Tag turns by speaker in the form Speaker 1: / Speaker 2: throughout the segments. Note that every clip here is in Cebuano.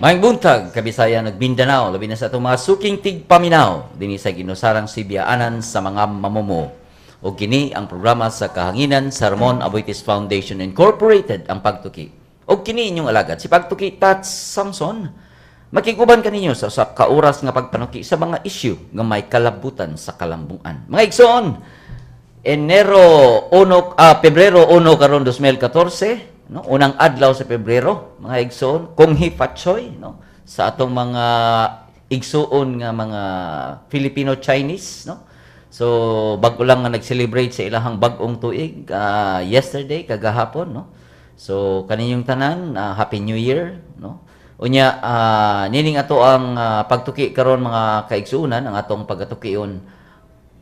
Speaker 1: Maayong buntag, Kabisayan ug Mindanao, labi na sa atong mga suking tigpaminaw dinhi sa ginusarang sibyaanan sa mga mamumo. Ug kini ang programa sa kahanginan sa Ramon Aboitiz Foundation Incorporated, ang Pagtuki. Ug kini inyong alagad, si Pagtuki Tats Samson. Makiguban kaninyo sa usa ka oras nga pagpanuki sa mga issue nga may kalabutan sa kalambungan. Mga igsoon, Enero 1, Pebrero 1 karon 2014, no? Unang adlaw sa Pebrero, mga igsoon, Kung Hei Fat Choi, no? Sa atong mga igsuon nga mga Filipino-Chinese, no? So bag-o lang nga nag-celebrate sa ilahang bag-ong tuig yesterday, kagahapon, no? So kaninyong tanan, Happy New Year, no? Unya nining ato ang pagtuki karon, mga kaigsuonan, ang atong pagatukion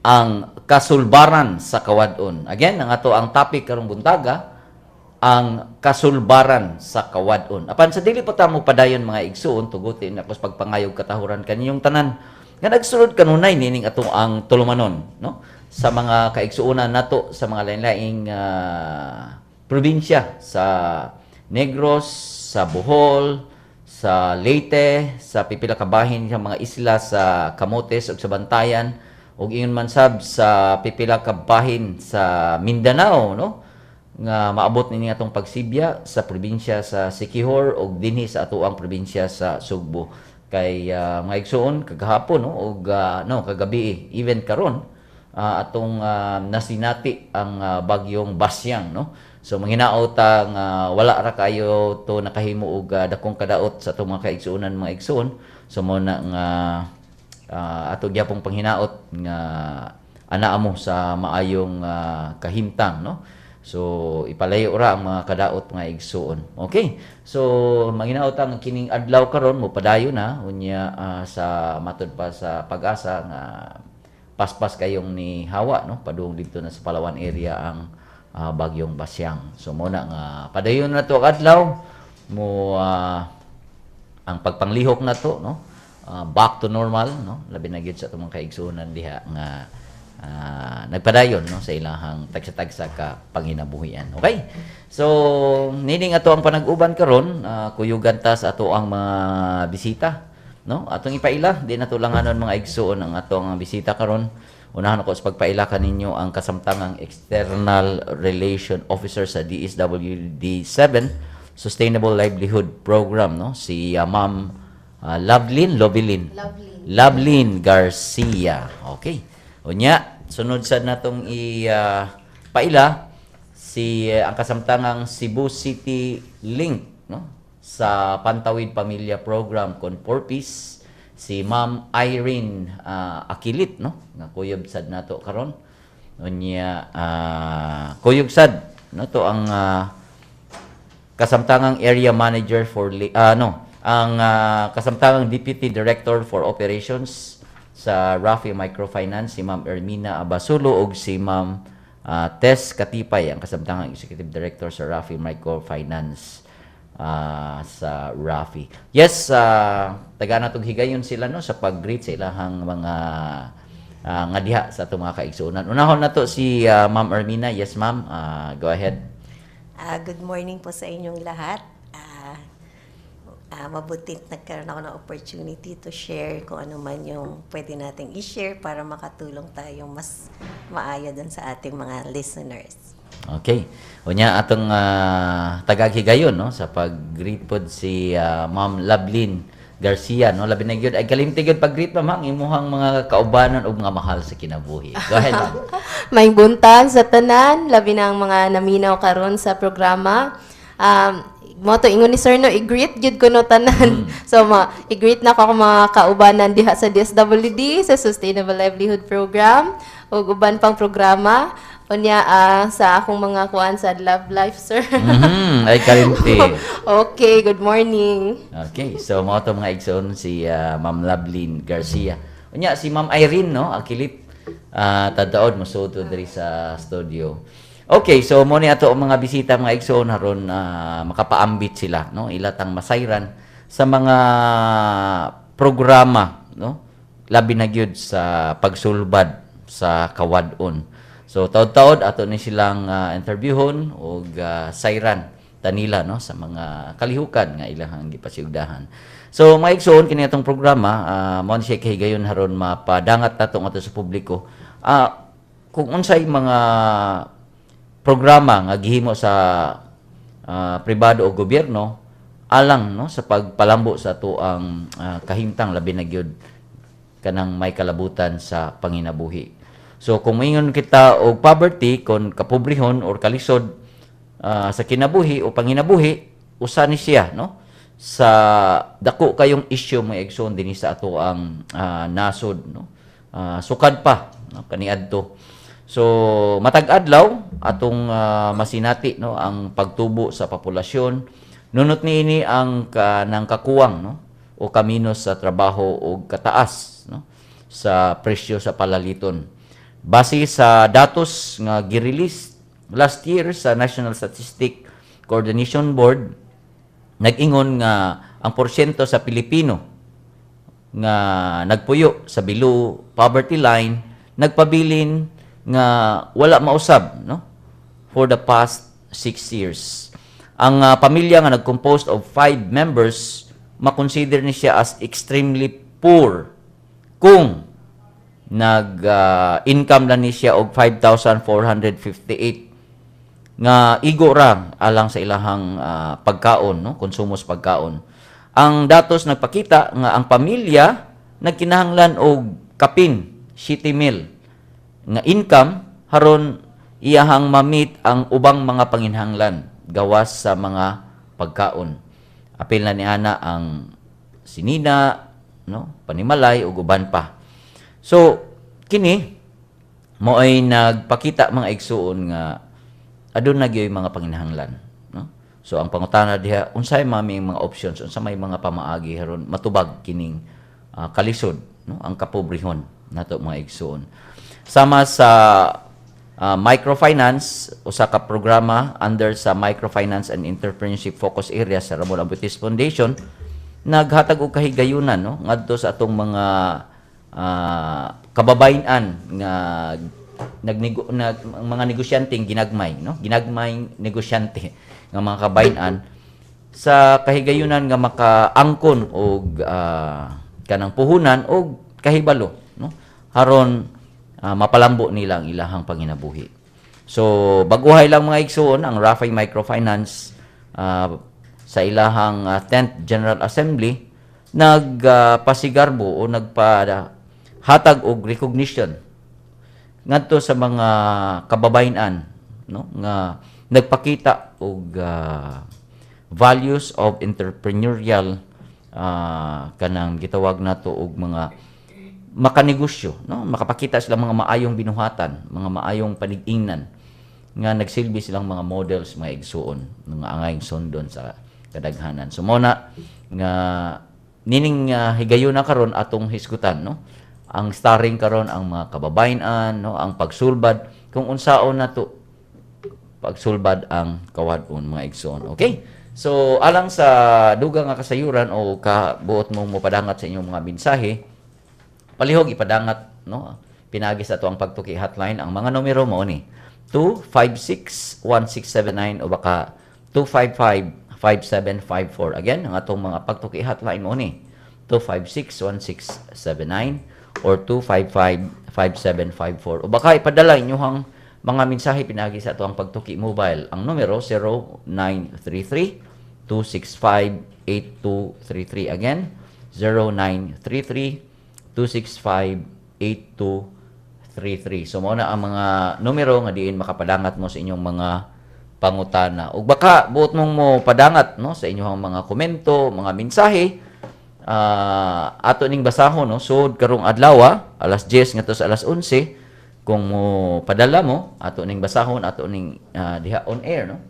Speaker 1: ang kasulbaran sa kawad-on. Again, ang ato ang topic karong buntaga, ang kasulbaran sa kawad-on. Apan sa dili pa ta mo padayon, mga igsuon, tugutin ako sa pagpangayog katahuran kaniyong tanan nga nagsulod kanunay nining ato ang tulumanon, no? Sa mga kaigsuonan nato sa mga lain-laing probinsya sa Negros, sa Bohol, sa Leyte, sa pipila ka bahin sa mga isla sa Camotes ug sa Bantayan, ug ingon man sab sa pipila ka bahin sa Mindanao, no, nga maabot nini atong pagsibya sa probinsya sa Siquijor ug dinhi sa atoang probinsya sa Sugbo, kay mga igsuon, kagahapon, no, ug no, kagabi, even karon, atong nasinati ang bagyong Basyang, no? So manghinaot ta nga wala ra kayo to nakahimo og dakong kadaot sa atong mga kaigsuonan, mga igsuon. So mo na nga ato gyapong panghinaot nga anaa mo sa maayong kahimtang, no? So ipalayo ra ang mga kadaot, mga igsuon. Okay. So manghinaot ang kining adlaw karon mo padayon na unya sa matod pa sa Pag-asa nga paspas kayong ni hawa, no, padung didto na sa Palawan area ang bagyong Basyang. So mo na nga padayon na to ang adlaw mo ang pagpanglihok na to, no, back to normal, no, labi na gyud sa atong mga kaigsuonan diha nga nagpadayon, no, sa ilahang tagsa-tagsa ka panginabuhian. Okay, so nining ato ang panag-uban karon, kuyugan ta sa ato ang mga bisita, no? Atong ipaila, di na to langanon, mga igsuon, ang ato ang bisita karon. Unahan ako sa pagpaila kaninyo ang kasamtangang External Relation Officer sa DSWD 7 Sustainable Livelihood Program, no, si Ma'am Lovelyn Lovelyn.
Speaker 2: Lovelyn.
Speaker 1: Lovelyn Garcia. Okay. Unya, sunod sa natong i paila si ang kasamtangang Cebu City Link, no, sa Pantawid Pamilya Program kon Purpose, si Ma'am Irene Akilit, no, nga kuyog sad nato karon. Unya kuyog sad no to ang kasamtangang area manager for no, ang kasamtangang deputy director for operations sa Rafi Microfinance, si Ma'am Ermina Abasulo, ug si Ma'am Tess Katipay, ang kasamtangang executive director sa Rafi Microfinance sa Rafi. Yes, taga natong higayon sila, no, sa pag-greet sa ilahang mga nga diha sa atong mga kaigsuonan. Unahon nato si Ma'am Ermina. Yes, ma'am. Go ahead.
Speaker 2: Good morning po sa inyong lahat. Mabuti nagkaroon ako ng opportunity to share kung ano man yung pwede nating i-share para makatulong tayong mas maayo dun sa ating mga listeners.
Speaker 1: Okay. Unya atong tagag higayon, no, sa pag-greet pod si Ma'am Lovelyn Garcia, no? Labi na gyud ay kalimti gyud pag-greet, ma'am, ang imuhang mga kaubanan ug mga mahal sa kinabuhi. Go ahead, ma'am.
Speaker 3: Maayong buntag sa tanan, labi na ang mga naminaw karon sa programa. Mo to ingon ni sir, no, i-greet gyud ko no tanan. So ma i-greet na ko ako mga kaubanan diha sa DSWD sa Sustainable Livelihood Program ug uban pang programa. Unya sa akong mga kuan sa Love Life, sir.
Speaker 1: Ay kalimti.
Speaker 3: Okay, good morning.
Speaker 1: Okay, so mao to, mga igsoon, si Ma'am Lovelyn Garcia. Unya si Ma'am Irene, no, Akilit tadaod mosuto diri sa studio. Okay, so mo ni ato ang mga bisita, mga igsoon, aron makapaambit sila, no, ilatang masayran sa mga programa, no, labi na gyud sa pagsulbad sa kawad-on. So taod-taod ato ni silang interviewhon ug sayran. nila, no, sa mga kalihukan nga ilahang gipasiugdahan. So mga igsoon, kini atong programa, mao ni siya kahigayon haron mapadangat nato ngadto sa publiko kung unsay mga programa nga gihimo sa pribado o gobyerno alang, no, sa pagpalambo sa atoang kahimtang, labi na gyud kanang may kalabutan sa panginabuhi. So kung moingon kita og poverty, kon kapobrehon or kalisod sa kinabuhi o panginabuhi, usa ni siya, no, sa dako kayong issue, mga igsoon, dinhi sa atoang nasod, no. Sukad pa, no, kaniadto. So matag adlaw atong masinati, no, ang pagtubo sa populasyon. Nunot niini ang kanang kakuwang, no, o kaminos sa trabaho o kataas, no, sa presyo sa palaliton. Base sa datos nga gi-release last year sa National Statistic Coordination Board, nag-ingon nga ang porsyento sa Pilipino nga nagpuyo sa below poverty line nagpabilin nga wala mausab, no, for the past 6 years. Ang pamilya nga nag-composed of five members, makonsider ni siya as extremely poor kung nag income lang ni siya og 5,458 nga igo ra alang sa ilahang pagkaon, no, konsumo sa pagkaon. Ang datos nagpakita nga ang pamilya nagkinahanglan og kapin 7 mil nga income haron iyahang ma-meet ang ubang mga panginhanglan gawas sa mga pagkaon. Apil na ni ana ang sinina, no, panimalay ug uban pa. So kini mo ay nagpakita, mga igsuon, nga aduna gyoy mga panginahanglan, no. So ang pangutana diha, unsay mami mga options, unsa may mga pamaagi haron matubag kining kalisod, no, ang kapobrehon nato, mga igsuon? Sama sa microfinance, usa ka programa under sa Microfinance and Entrepreneurship Focus Area sa Ramon Aboitiz Foundation, naghatag og kahigayunan, no, ngadto sa atong mga kababayen-an nga mga negosyanteng ginagmay, no, ginagmay negosyante nga mga kababayen-an sa kahigayunan nga makaangkon og kanang puhunan og kahibalo, no, haron mapalambo nila ang ilahang panginabuhi. So baguhay lang, mga igsuon, ang Rafay Microfinance sa ilahang 10th General Assembly nagpasigarbo o nagpahatag og recognition ngadto sa mga kababayen-an, no, nga nagpakita og values of entrepreneurial, kanang gitawag nato og mga makanegosyo, no, makapakita sila mga maayong binuhatan, mga maayong panig-ingnan nga nagsilbi silang mga models, mga igsuon, nga angayng sundon sa kadaghanan. So mo na nga nining higayuna karon atong hisgutan, no, ang starring karon ang mga kababayen-an, no, ang pagsulbad kung unsaon nato pagsulbad ang kawad-on, mga igsoon. Okay? So alang sa dugang nga kasayuran o kabuot mong mopadangat sa inyong mga mensahe, palihog ipadangat, no, pinagi sa atoang Pagtuki Hotline. Ang mga numero mo ni 256-1679 o baka 255-5754. Again, ang atong mga Pagtuki Hotline mo ni 256-1679 or 255-5754 o baka ipadala inyong mga mensahe pinagi sa atoang Pagtuki Mobile. Ang numero 0933 265 8233. Again, 0933 265 8233. So mao na ang mga numero nga diin makapadangat mo sa inyong mga pangutana. Ug baka buot mong mo padangat, no, sa inyong mga komento, mga mensahe, ato ning basahon, no, sud karong adlaw alas 10 ngadto sa alas 11. Kung mo padala mo, ato ning basahon, ato ning diha on air, no.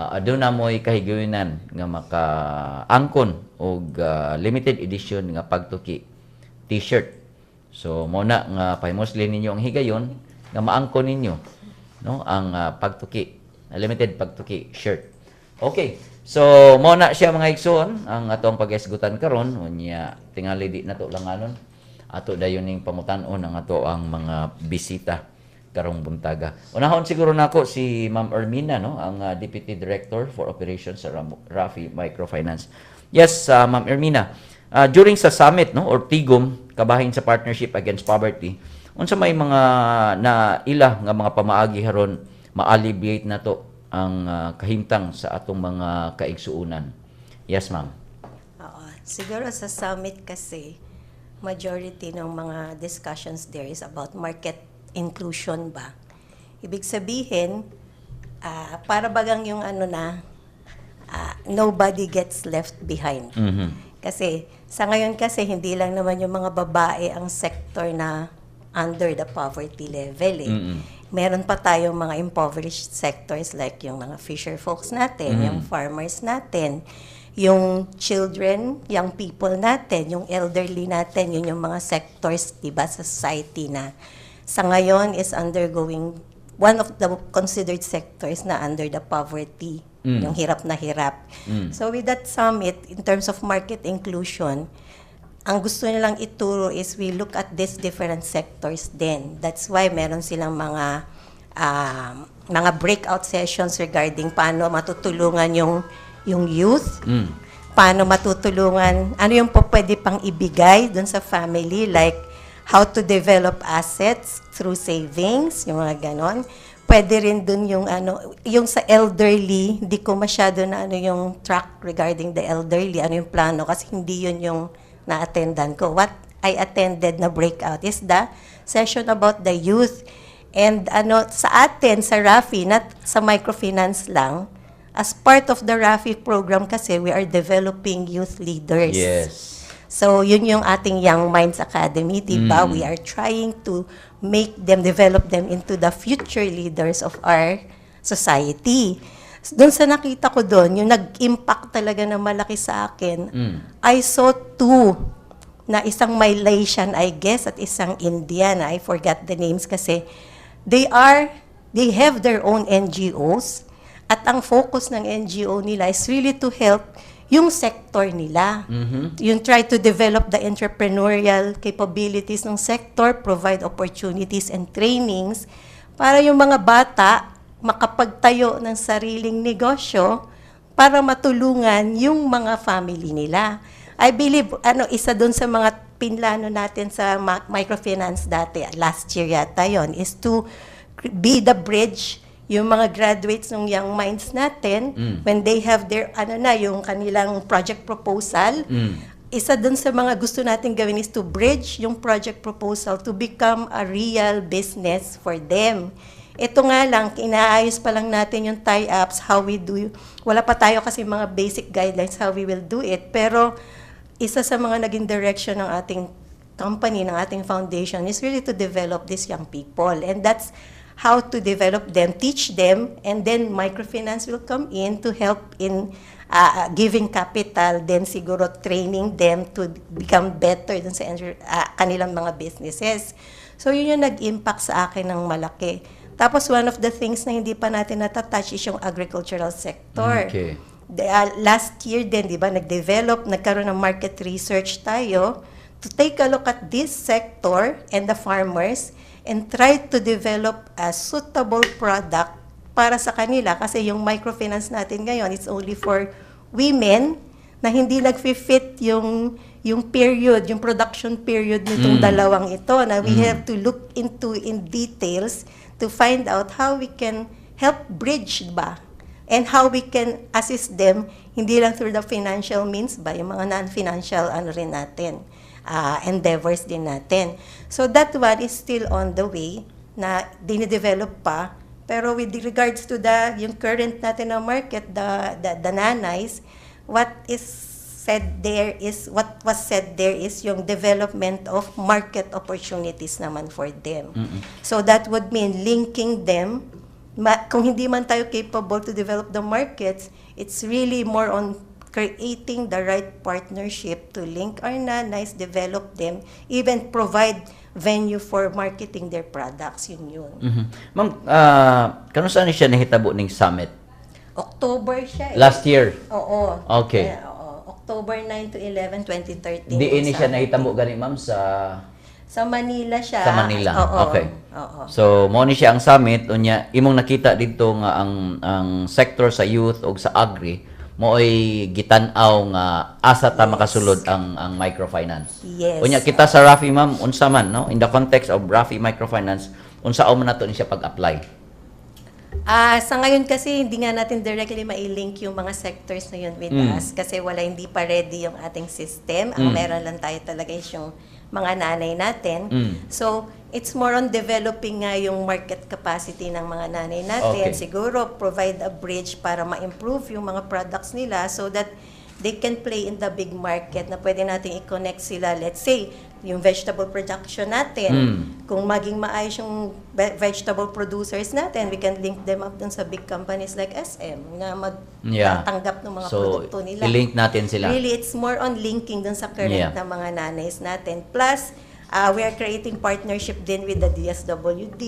Speaker 1: Aduna mo'y kahigayunan nga makaangkon og limited edition nga Pagtuki T-shirt. So mo na nga pahimusli ninyo ang higayon nga maangkon ninyo, no, ang Pagtuki limited Pagtuki shirt. Okay. So mo na siya, mga igsoon, ang atong pag-esgutan karon. Unya tingali di nato langanon. Ato dayon ning pangutan-on ang ato ang mga bisita. Karong buntaga. Unahon siguro nako si Ma'am Ermina, no, ang Deputy Director for Operations sa Rafi Microfinance. Yes, Ma'am Ermina, during sa summit, no, or tigom kabahin sa Partnership Against Poverty, unsa may mga na ila nga mga pamaagi haron ma-alleviate nato ang kahimtang sa atong mga kaigsuonan? Yes, ma'am.
Speaker 2: Oo. Siguro sa summit kasi, majority ng mga discussions there is about market inclusion ba. Ibig sabihin, para bagang yung ano na, nobody gets left behind. Kasi sa ngayon kasi, hindi lang naman yung mga babae ang sector na under the poverty level eh. Meron pa tayong mga impoverished sectors like yung mga fisher folks natin, yung farmers natin, yung children, young people natin, yung elderly natin, yun yung mga sectors, 'di ba, sa society na sa ngayon is undergoing one of the considered sectors na under the poverty, yung hirap na hirap. So with that summit, in terms of market inclusion, ang gusto nilang ituro is we look at these different sectors din. That's why meron silang mga breakout sessions regarding paano matutulungan yung youth, paano matutulungan, ano yung po pwede pang ibigay dun sa family, like how to develop assets through savings, yung mga ganon. Pwede rin dun yung ano, yung sa elderly, hindi ko masyado na ano yung track regarding the elderly, ano yung plano, kasi hindi yun yung na-attendan ko. What I attended na breakout is the session about the youth. And ano, sa atin, sa RAFI, not sa microfinance lang, as part of the RAFI program kasi, we are developing youth leaders. So, yun yung ating Young Minds Academy, di ba? We are trying to make them, develop them into the future leaders of our society. Doon sa nakita ko doon, yung nag-impact talaga na malaki sa akin, I saw two na isang Malaysian, I guess, at isang Indian. I forgot the names kasi they have their own NGOs at ang focus ng NGO nila is really to help yung sector nila. Yung try to develop the entrepreneurial capabilities ng sector, provide opportunities and trainings para yung mga bata makapagtayo ng sariling negosyo para matulungan yung mga family nila. I believe, ano, isa doon sa mga pinlano natin sa microfinance dati, last year yata yon, is to be the bridge yung mga graduates ng Young Minds natin, when they have their, ano na, yung kanilang project proposal, isa dun sa mga gusto natin gawin is to bridge yung project proposal to become a real business for them. Ito nga lang, inaayos pa lang natin yung tie-ups, how we do, wala pa tayo kasi mga basic guidelines how we will do it, pero isa sa mga naging direction ng ating company, ng ating foundation is really to develop these young people. And that's how to develop them, teach them, and then microfinance will come in to help in giving capital, then siguro training them to become better dun sa kanilang mga businesses. So yun yung nag-impact sa akin ng malaki. Tapos one of the things na hindi pa natin natatouch is yung agricultural sector. Last year din, di ba, nag-develop, nagkaroon ng market research tayo to take a look at this sector and the farmers and try to develop a suitable product para sa kanila kasi yung microfinance natin ngayon, it's only for women na hindi nagfi-fit yung period, yung production period nitong dalawang ito na we have to look into in details to find out how we can help bridge ba and how we can assist them, hindi lang through the financial means ba, yung mga non-financial ano rin natin, endeavors din natin. So that one is still on the way na dinidevelop pa. Pero with regards to the yung current natin na market, the nanays, what was said there is yung development of market opportunities naman for them. So that would mean linking them. Kung hindi man tayo capable to develop the markets, it's really more on creating the right partnership to link our nanays, develop them, even provide venue for marketing their products. Yun yun.
Speaker 1: Ma'am, kanus-a ni siya nahitabo ning summit?
Speaker 2: October siya eh.
Speaker 1: Last year?
Speaker 2: Oo.
Speaker 1: Okay.
Speaker 2: Oo. October 9 to 11, 2013.
Speaker 1: Diin ni siya
Speaker 2: Summit.
Speaker 1: Nahitabo gani, ma'am, sa
Speaker 2: Sa Manila siya.
Speaker 1: Sa Manila.
Speaker 2: Oo.
Speaker 1: Okay.
Speaker 2: Oo.
Speaker 1: So mao ni siya ang summit, unya imong nakita dito nga ang sector sa youth ug sa agri mao'y gitan-aw nga asa ta makasulod ang microfinance.
Speaker 2: Yes.
Speaker 1: Unya kita sa Rafi, ma'am, unsa man, no, in the context of Rafi Microfinance, unsa man nato ni siya pag-apply?
Speaker 2: Ah, sa ngayon kasi hindi nga natin directly mai-link yung mga sectors na yun with us kasi wala, hindi pa ready yung ating system. Ang meron lang tayo talaga is yung mga nanay natin. So, it's more on developing nga yung market capacity ng mga nanay natin. Siguro provide a bridge para ma-improve yung mga products nila so that they can play in the big market na pwede natin i-connect sila. Let's say, yung vegetable production natin, kung maging maayos yung vegetable producers natin, we can link them up dun sa big companies like SM na magtatanggap ng mga
Speaker 1: So,
Speaker 2: produkto nila.
Speaker 1: I-link natin sila.
Speaker 2: Really, it's more on linking dun sa current na mga nanays natin. Plus, we are creating partnership din with the DSWD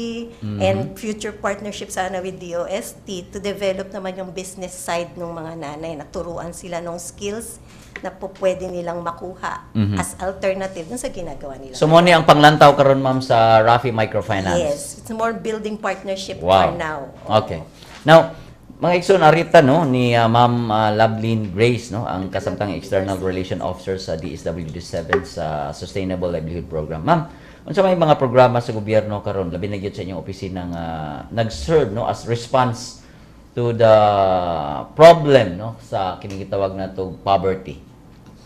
Speaker 2: and future partnership sana with DOST to develop naman yung business side ng mga nanay na turuan sila ng skills na po pwede nilang makuha as alternative dun sa ginagawa nila.
Speaker 1: So mo ni ang panglantaw karon, ma'am, sa Rafi Microfinance.
Speaker 2: Yes, it's more building partnership for now. Oo.
Speaker 1: Okay. Now, mga igsoon, arita, no, ni Ma'am Lovelyn Grace, no, ang kasamtang External Relation Officer sa DSWD 7 sa Sustainable Livelihood Program. Ma'am, unsa may mga programa sa gobyerno karon, labi na gyud sa inyong opisina, nga nag-serve, no, as response to the problem, no, sa kining gitawag nato poverty?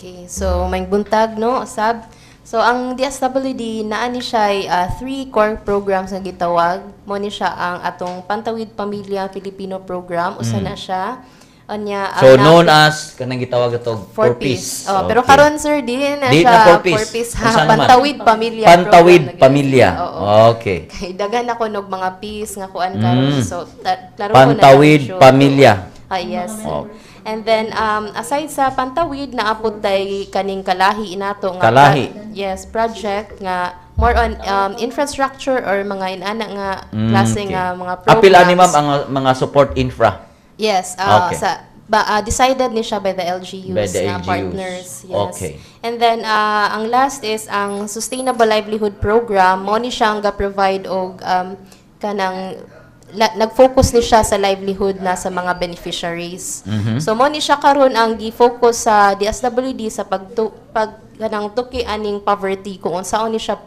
Speaker 3: Okay, so may buntag, no, sab. So ang DSWD naa ni siya ay three core programs nga gitawag. Mo ni siya ang atong Pantawid Pamilya Filipino Program, usa na siya. Unya ang
Speaker 1: So known as kanang gitawag ato
Speaker 3: four
Speaker 1: four piece.
Speaker 3: piece. Oh, pero karon, sir, di na
Speaker 1: Di
Speaker 3: siya
Speaker 1: na four piece.
Speaker 3: four piece, ha.
Speaker 1: Unsa naman?
Speaker 3: Pantawid Pamilya
Speaker 1: Pantawid
Speaker 3: Program na gyud.
Speaker 1: Pamilya.
Speaker 3: Oo.
Speaker 1: Okay.
Speaker 3: Kay daghan ako nog mga piece nga kuan karon. So klaro ko na lang
Speaker 1: Pantawid
Speaker 3: sure.
Speaker 1: Pamilya.
Speaker 3: Ah, yes.
Speaker 1: Oh.
Speaker 3: And then aside sa Pantawid, naapod tay kaning Kalahi nato nga
Speaker 1: Kalahi.
Speaker 3: Yes, project nga more on infrastructure or mga inana nga klase nga mga programs.
Speaker 1: Apil ani, ma'am, ang mga support infra?
Speaker 3: Yes, sa ba, decided ni siya by the LGUs
Speaker 1: By the
Speaker 3: na
Speaker 1: LGUs.
Speaker 3: partners. Yes. And then ang last is ang Sustainable Livelihood Program. Mo ni siya ang ga-provide og kanang nag-focus ni siya sa livelihood na sa mga beneficiaries. So mo ni siya karon ang gi-focus sa DSWD sa pag kanang tuki aning poverty, kung unsaon ni siya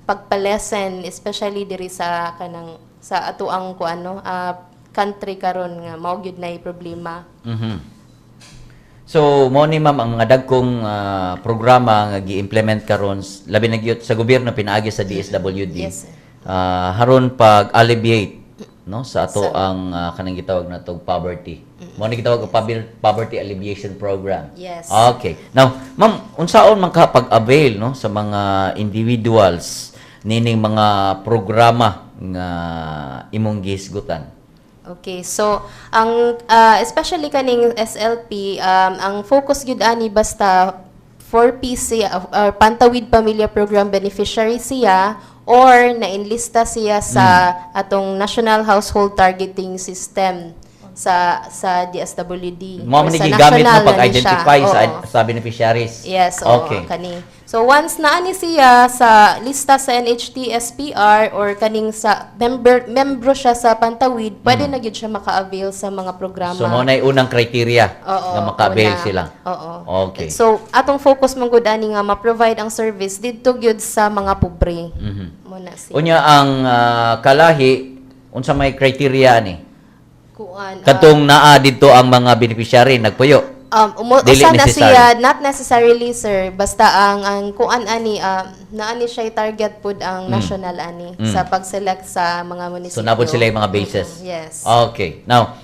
Speaker 3: pagpa-lessen, especially diri sa kanang sa ato ang kuan, no, country karon nga mao gyud nay problema.
Speaker 1: So, mo ni, ma'am, ang mga dagkong programa nga gi-implement karon labi na gyud sa gobyerno pinaagi sa DSWD.
Speaker 3: Yes, sir.
Speaker 1: Haron pag alleviate, no, sa ato
Speaker 3: Sa-
Speaker 1: ang kanang gitawag nato poverty. Mo ni gitawag og poverty alleviation program.
Speaker 3: Yes.
Speaker 1: Okay. Now, ma'am, unsaon man ka pag-avail, no, sa mga individuals nining mga programa nga imong gihisgutan?
Speaker 3: Okay, so ang especially kaning SLP, ang focus gyud ani basta 4P siya or Pantawid Pamilya Program beneficiary siya or na-enlista siya sa atong National Household Targeting System sa DSWD.
Speaker 1: Mo
Speaker 3: Or
Speaker 1: man ni
Speaker 3: sa
Speaker 1: gigamit
Speaker 3: national
Speaker 1: mo
Speaker 3: na ni
Speaker 1: pag-identify
Speaker 3: siya.
Speaker 1: sa
Speaker 3: Oo.
Speaker 1: sa beneficiaries.
Speaker 3: Yes, oo, kani. So once naa ni siya sa lista sa NHT SPR or kaning sa member membro siya sa Pantawid, pwede na gyud siya maka-avail sa mga programa.
Speaker 1: Mm. So mo na unang criteria
Speaker 3: Oo,
Speaker 1: nga maka-avail
Speaker 3: una.
Speaker 1: sila.
Speaker 3: Oo.
Speaker 1: Okay.
Speaker 3: So atong focus man gud ani nga ma-provide ang service didto gyud sa mga pobre. Mo na siya.
Speaker 1: Unya ang Kalahi, unsa may criteria ni?
Speaker 3: Kuan,
Speaker 1: Katong naa didto ang mga beneficiary nagpuyo? Dili
Speaker 3: Usa na
Speaker 1: necessary.
Speaker 3: siya, not necessarily, sir, basta ang kuan ani, naa ni siya target pud ang national ani sa pag-select sa mga munisipyo.
Speaker 1: So nabot sila yung mga bases.
Speaker 3: Yes.
Speaker 1: Okay. Now,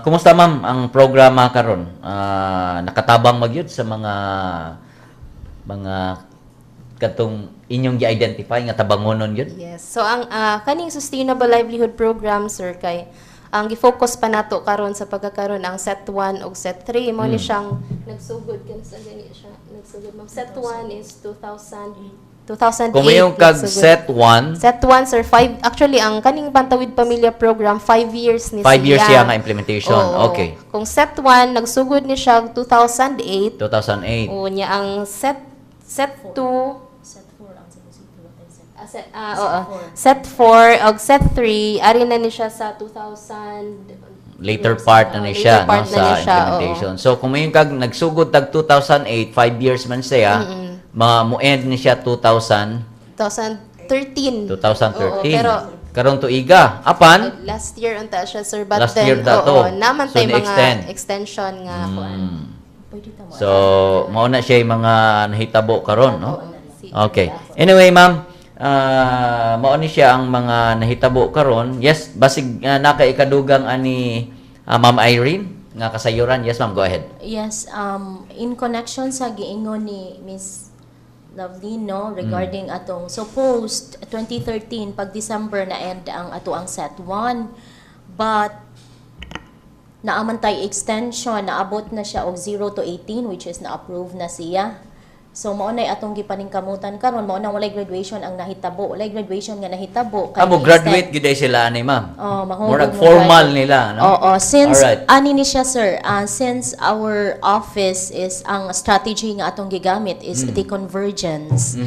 Speaker 1: kumusta, ma'am, ang programa karon? Nakatabang magyud sa mga katong inyong gi-identify nga tabangonon yun?
Speaker 3: Yes. So ang kaning Sustainable Livelihood Program, sir, kay ang gi-focus pa nato karon sa pagkakaron ang set 1 ug set 3 mo ni siyang nagsugod kanus gani siya nagsugod, ma'am? Set 1 is 2000 2008
Speaker 1: Kung mayong kag
Speaker 3: nagsugod.
Speaker 1: Set 1,
Speaker 3: Set 1, sir, 5 actually ang kaning Pantawid Pamilya Program, 5 years ni
Speaker 1: 5 years
Speaker 3: siya.
Speaker 1: siya nga implementation.
Speaker 3: Oo. Kung set 1 nagsugod ni siya 2008.
Speaker 1: 2008.
Speaker 3: O niya ang set 2
Speaker 4: Set 4 ang
Speaker 3: Set, oo. Set 4 og set 3 ari na ni siya sa 2000
Speaker 1: Later part na ni
Speaker 3: later
Speaker 1: siya, no,
Speaker 3: part na
Speaker 1: sa
Speaker 3: ni siya, oo.
Speaker 1: implementation. So kung mayon kag nagsugod tag 2008, 5 years man siya, ma mo end ni siya 2000
Speaker 3: 2013.
Speaker 1: 2013.
Speaker 3: Oo, pero
Speaker 1: karon tuiga. Apan
Speaker 3: last year unta siya, sir, but
Speaker 1: last
Speaker 3: then
Speaker 1: year da to.
Speaker 3: oo, naman
Speaker 1: So,
Speaker 3: tay mga
Speaker 1: ni-extend.
Speaker 3: Extension nga kuan.
Speaker 1: So mao na siya yung mga nahitabo karon, no? Okay. Anyway, ma'am, mao ni siya ang mga nahitabo karon. Yes, basig nakaikadugang ani Ma'am Irene nga kasayuran. Yes, ma'am, go ahead.
Speaker 4: Yes, in connection sa giingon ni Miss Lovely, no, regarding atong, so post 2013, pag December na end ang ato ang set 1, but naaman tay extension, naabot na siya og 0 to 18, which is na-approve na siya. So mao nay atong gipaningkamutan karon, mao nang walay graduation ang nahitabo, walay graduation nga nahitabo kay
Speaker 1: Ah, mo graduate
Speaker 4: ni-extend.
Speaker 1: gyud ay sila ani, ma'am.
Speaker 4: Oh, mahulog
Speaker 1: Murag
Speaker 4: mo
Speaker 1: formal
Speaker 4: graduate.
Speaker 1: nila, no?
Speaker 4: Oo, since ani ni siya, sir, since our office is ang strategy nga atong gigamit is the convergence.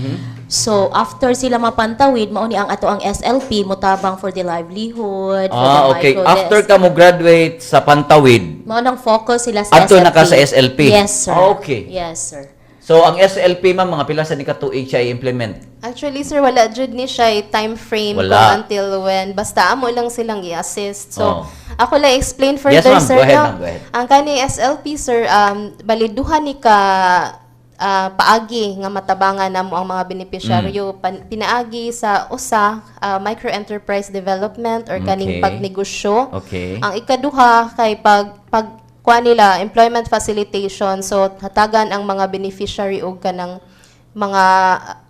Speaker 4: So after sila mapantawid, mao ni ang ato ang SLP mutabang for the livelihood, for
Speaker 1: Ah,
Speaker 4: the
Speaker 1: okay.
Speaker 4: micro
Speaker 1: After
Speaker 4: this.
Speaker 1: ka mo graduate sa Pantawid,
Speaker 4: Mao nang focus sila sa
Speaker 1: adto
Speaker 4: SLP.
Speaker 1: na ka sa SLP?
Speaker 4: Yes, sir.
Speaker 1: Ah, okay.
Speaker 4: Yes, sir.
Speaker 1: So ang SLP, ma'am, mga pila sa ni ka tuig siya i-implement?
Speaker 3: Actually, sir, wala jud ni siya time frame
Speaker 1: Wala.
Speaker 3: kung until when. Basta amo lang silang i-assist. So,
Speaker 1: Oh.
Speaker 3: ako lang explain further,
Speaker 1: Yes, ma'am.
Speaker 3: sir.
Speaker 1: Go ahead,
Speaker 3: no?
Speaker 1: ma'am. Go ahead.
Speaker 3: Ang kani SLP, sir, bali duha ni ka paagi nga matabangan namo ang mga benepisyaryo. Pinaagi sa usa, micro enterprise development or kaning pagnegosyo. Ang ikaduha kay pag kuha nila employment facilitation, so hatagan ang mga beneficiary og kanang mga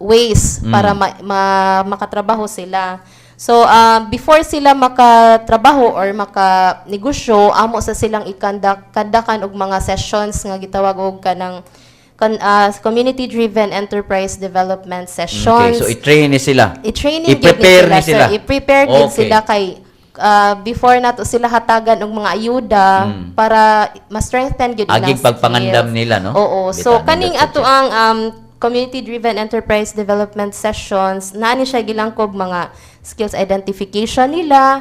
Speaker 3: ways para makatrabaho sila. So before sila makatrabaho or makanegosyo, amo sa silang i-conduct kandakan og mga sessions nga gitawag og kanang community driven enterprise development sessions.
Speaker 1: Okay, so i-train ni sila.
Speaker 3: I-training gyud ni
Speaker 1: I-prepare
Speaker 3: sila,
Speaker 1: ni sila.
Speaker 3: sir. I-prepare gyud sila kay before nato sila hatagan og mga ayuda para ma-strengthen gyud ilang
Speaker 1: Agig pagpangandam
Speaker 3: skills.
Speaker 1: nila, no?
Speaker 3: Oo. So
Speaker 1: Bitaw,
Speaker 3: kaning
Speaker 1: nindot
Speaker 3: ato ang community-driven enterprise development sessions, naa ni siya gilangkob mga skills identification nila,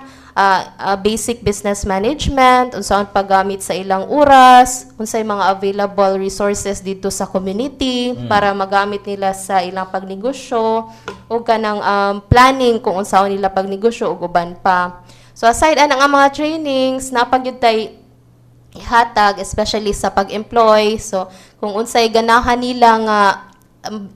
Speaker 3: basic business management, unsaon paggamit sa ilang oras, unsay mga available resources dito sa community para magamit nila sa ilang pagnegosyo, ug kanang planning kung unsaon nila pagnegosyo ug uban pa. So aside ana nga mga trainings, naa pa gyud tay ihatag, especially sa pag-employ. So kung unsay ganahan nila nga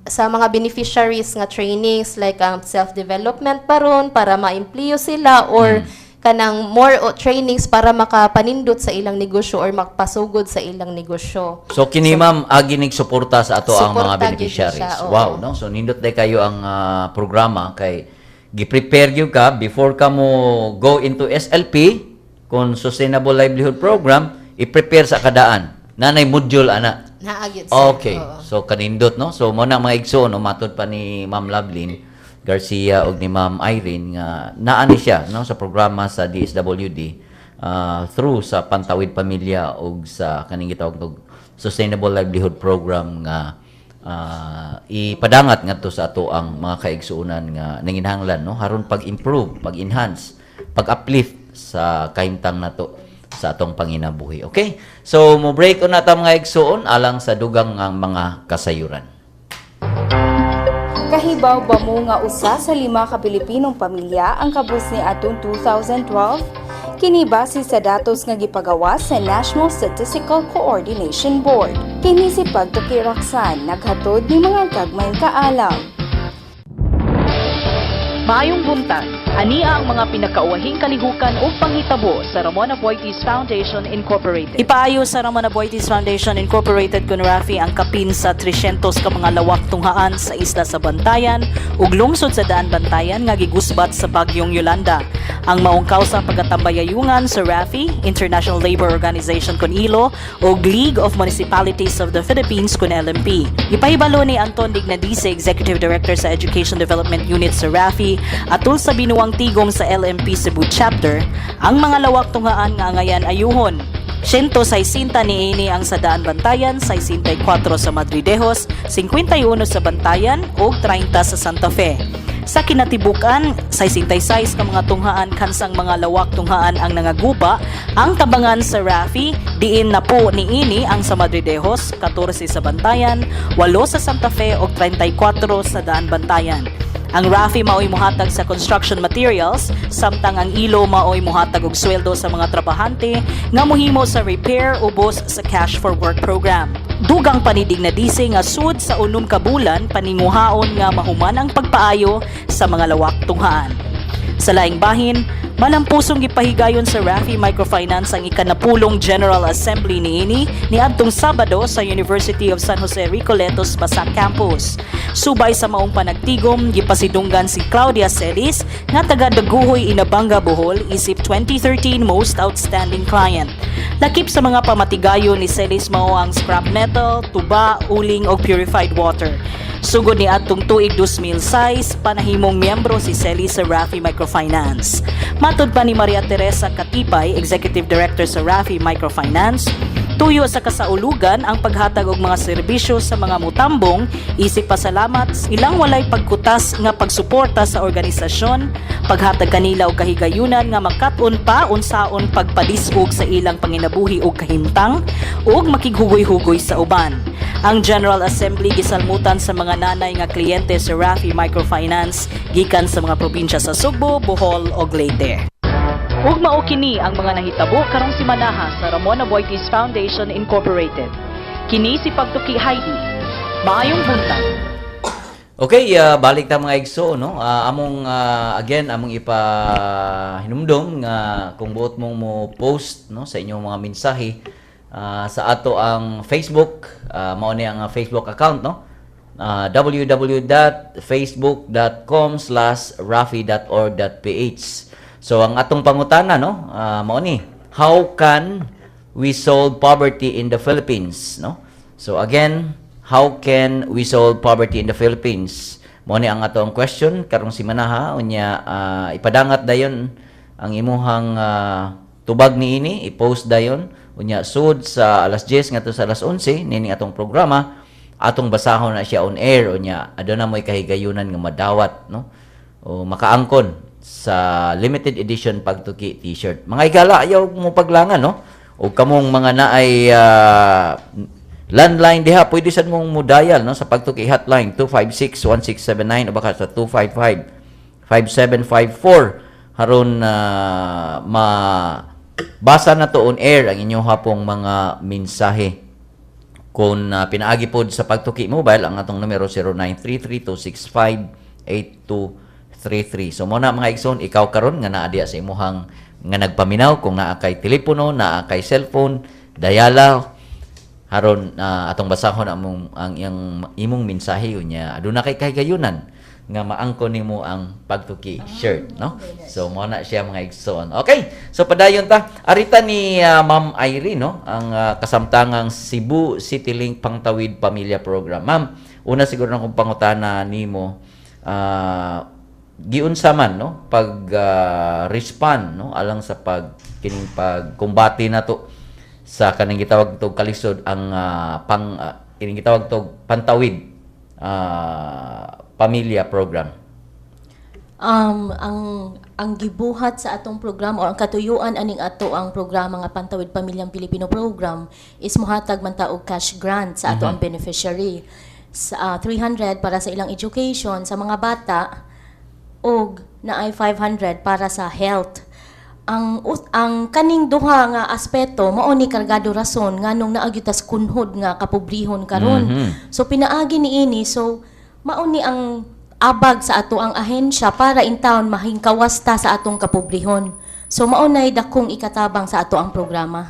Speaker 3: sa mga beneficiaries nga trainings, like ang self-development paron para ma-employ sila or kanang more trainings para makapanindot sa ilang negosyo or makapasugod sa ilang negosyo.
Speaker 1: So kini, ma'am, agi nig suporta sa ato ang mga
Speaker 3: Suporta gyud
Speaker 1: beneficiaries.
Speaker 3: siya, oo.
Speaker 1: Wow, no? So nindot day kayo ang programa kay gi-prepare gyud ka before ka mo go into SLP kon Sustainable Livelihood Program, i-prepare sa kadaan. Nanay module ana.
Speaker 3: Naa gyud, sir.
Speaker 1: Okay.
Speaker 3: Oo.
Speaker 1: So kanindot, no? So mo na, mga igsoon, no, matod pa ni Ma'am Lovelyn Garcia og ni Ma'am Irene nga naa ni siya, no, sa programa sa DSWD through sa Pantawid Pamilya og sa kaning gitawag og Sustainable Livelihood Program nga ipadangat ngadto sa ato ang mga kaigsuonan nga nanginahanglan, no, haron pag-improve, pag-enhance, pag-uplift sa kahimtang nato sa atong panginabuhi. Okay? So mo break na ta, mga igsuon, alang sa dugang nga mga kasayuran.
Speaker 5: Kahibaw ba mo nga usa sa lima ka Pilipinong pamilya ang kabus ni atong 2012? Kini base sa datos nga gipagawas sa National Statistical Coordination Board. Kini si Pagtuki Roxanne, naghatod ni mga gagmayng kaalam.
Speaker 6: Maayong buntag. Ania ang mga pinakauwahing kalihukan o panghitabo sa Ramon Aboitiz Foundation Incorporated. Ipaayo sa Ramon Aboitiz Foundation Incorporated kun Rafi ang kapin sa 300 ka mga lawak tunghaan sa isla sa Bantayan ug lungsod sa Daan Bantayan nga gigusbat sa bagyong Yolanda. Ang maong kausa pagatambayayungan sa RAFI, International Labor Organization kun ILO ug League of Municipalities of the Philippines kun LMP. Ipahibalo ni Anton Dignadice, Executive Director sa Education Development Unit sa RAFI, atul sa binuang tigom sa LMP Cebu Chapter, ang mga lawak tunghaan nga angayan ayuhon. 160 niini ang sa Daan Bantayan, 64 sa Madridejos, 51 sa Bantayan ug 30 sa Santa Fe. Sa kinatibukan, 66 ka mga tunghaan kansang mga lawak tunghaan ang nangaguba ang tabangan sa Rafi, diin na po niini ang sa Madridejos, 14 sa Bantayan, 8 sa Santa Fe ug 34 sa Daan Bantayan. Ang Rafi maoy mohatag sa construction materials, samtang ang ILO maoy mohatag og sweldo sa mga trabahante nga mohimo sa repair ubos sa Cash for Work program. Dugang panidig na dise nga sud sa 6 ka bulan paninguhaon nga mahuman ang pagpaayo sa mga lawak tunghaan. Sa laing bahin, malampusong gipahigayon sa Rafi Microfinance ang ikanapulong General Assembly niini niadtong Sabado sa University of San Jose Recoletos Basak Campus. Subay sa maong panagtigom, gipasidunggan si Claudia Celis nga taga Daguhoy, Inabanga, Bohol isip 2013 Most Outstanding Client. Lakip sa mga pamatigayon ni Celis mao ang scrap metal, tuba, uling ug purified water. Sugod ni adtong tuig 2006, panahimong miyembro si Celis sa Rafi Microfinance. Matod pa ni Maria Teresa Katipay, Executive Director sa Rafi Microfinance, tuyo sa kasaulugan ang paghatag og mga serbisyo sa mga mutambong isip pasalamat ilang walay pagkutas nga pagsuporta sa organisasyon, paghatag kanila og kahigayunan nga makat-on pa unsaon pagpadisog sa ilang panginabuhi og kahimtang ug makighugoy-hugoy sa uban. Ang General Assembly gisalmutan sa mga nanay nga kliyente sa Rafi Microfinance gikan sa mga probinsya sa Sugbo, Bohol ug Leyte. Ug mao kini ang mga nahitabo karong simanaha sa Ramon Aboitiz Foundation Incorporated. Kini si Pagtuki Heidi. Maayong buntag.
Speaker 1: Okay, balik ta, mga igso, no? Among again among ipa hinumdom nga kung buot mong mo post, no, sa inyong mga mensahe sa ato ang Facebook, mao ni ang Facebook account, no? www.facebook.com/rafi.org.ph. So ang atong pangutana, no, mao ni: How can we solve poverty in the Philippines, no? So again, how can we solve poverty in the Philippines? Mao ni ang atong question karong simanaha. Unya ipadangat dayon ang imuhang tubag niini, i-post dayon. Unya sud sa alas 10 ngadto sa alas 11 nining atong programa, atong basahon na siya on air. Unya aduna mo'y kahigayunan nga madawat, no, o makaangkon sa limited edition Pagtuki T-shirt. Mga igala, ayaw mo paglangan, no? O kamong mga naay landline diha, pwede sad mong mo-dial, no, sa Pagtuki hotline 256-1679 o baka sa 255-5754 haron ma basa na to on air ang inyong hapong mga mensahe. Kung pinaagi pod sa Pagtuki Mobile, ang atong numero 0933-265-8233. So mo na, mga igsoon, ikaw karon nga naa diya sa imuhang nga nagpaminaw, kung naa kay telepono, naa kay cellphone, dayala haron atong basahon among ang iyang imong mensahe. Unya aduna kay kahigayunan nga maangkon nimo ang Pagtuki shirt, no? So mo na siya, mga igsoon. Okay, so padayon ta arita ni Ma'am Irene, no, ang kasamtangang Cebu City Link Pangtawid Pamilya Program. Ma'am, una siguro na kong pangutana nimo, giunsa man, no, pag respond, no, alang sa pag kining pagkumbate nato sa kaning gitawag tog kalisod ang pang kining gitawag tog Pantawid Pamilya Program?
Speaker 4: Ang gibuhat sa atong programa o ang katuyuan aning ato ang programa nga Pantawid Pamilyang Pilipino Program is mohatag man ta og cash grant sa ato ang beneficiary sa 300 para sa ilang education sa mga bata og naay 500 para sa health. Ang kaning duha nga aspeto mao ni kargado rason nganong naa gyud tas kunhod nga kapobrehon karon. So pinaagi niini, so mao ni ang abag sa ato ang ahensya para in town mahingkawas ta sa atong kapobrehon. So mao nay dakong ikatabang sa ato ang programa.